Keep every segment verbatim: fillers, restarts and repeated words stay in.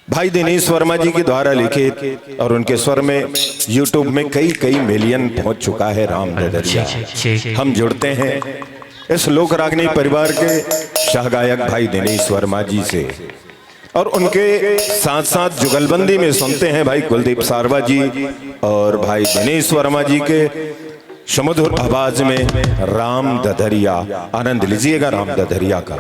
भाई दिनेश वर्मा जी के द्वारा लिखित और उनके स्वर में YouTube में कई कई मिलियन पहुंच चुका है राम ददरिया। हम जुड़ते हैं इस लोक रागनी परिवार के सहगायक भाई दिनेश वर्मा जी से और उनके साथ साथ जुगलबंदी में सुनते हैं भाई कुलदीप सारवा जी और भाई दिनेश वर्मा जी के सुमधुर आवाज में राम ददरिया। आनंद लीजिएगा राम ददरिया का।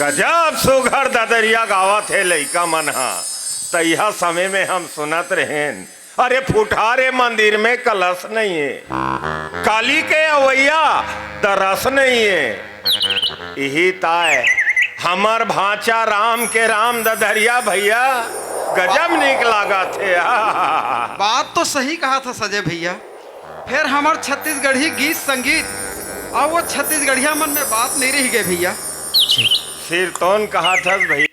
गजब सुघर ददरिया गावत हे लइका मन ह। तइहा समय में हम सुनत रहेन, अरे फुटहारे मंदिर में कलश नइ हे, काली के अवइया दरस नइ हे। इही ताय हमर भांचा राम के राम ददरिया भैया, गजब नीक लागत हे। आहा। बात तो सही कहाथस अजय भैया। फेर हमर छत्तीसगढ़ी गीत संगीत अउ वो छत्तीसगढ़िया मन में बात नइ रहि गे भैया। सिर तोन कहाथस भैया।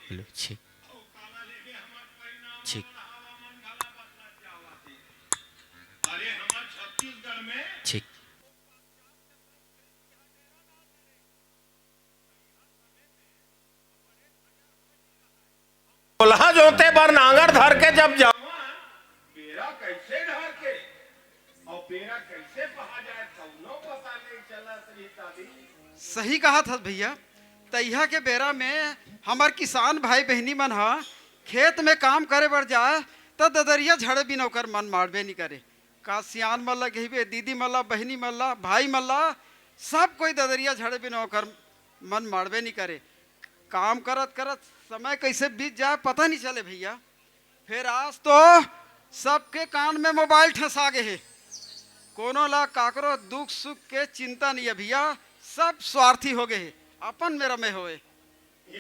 हेलो, ठीक। ठीक। ठीक। कोलहा जोते बर नांगर धर के जब जावन, बेरा कैसे ढार के अउ बेरा कैसे पहा जाए, कौनो पता नहीं चलत रही दादी। सही कहाथस भैया। तइहा के बेरा में हमर किसान भाई बहिनी मन ह खेत में काम करे बर जाए, त ददरिया झड़े बिना ओकर मन माड़बे नइ करे। का सियान मन ला कहिबे, दीदी मन ला, बहिनी मन ला, भाई मन ला, सब कोई ददरिया झड़े बिना ओकर मन माड़बे नइ करे। काम करत करत समय कैसे बीत जाए, पता नइ चले भैया। फेर आज तो सबके कान में मोबाइल ठंसा गे हे। कोनो ला काकरो दुख सुख के चिंता नइ हे भैया, सब स्वार्थी हो गे हे, अपन में रमे होए।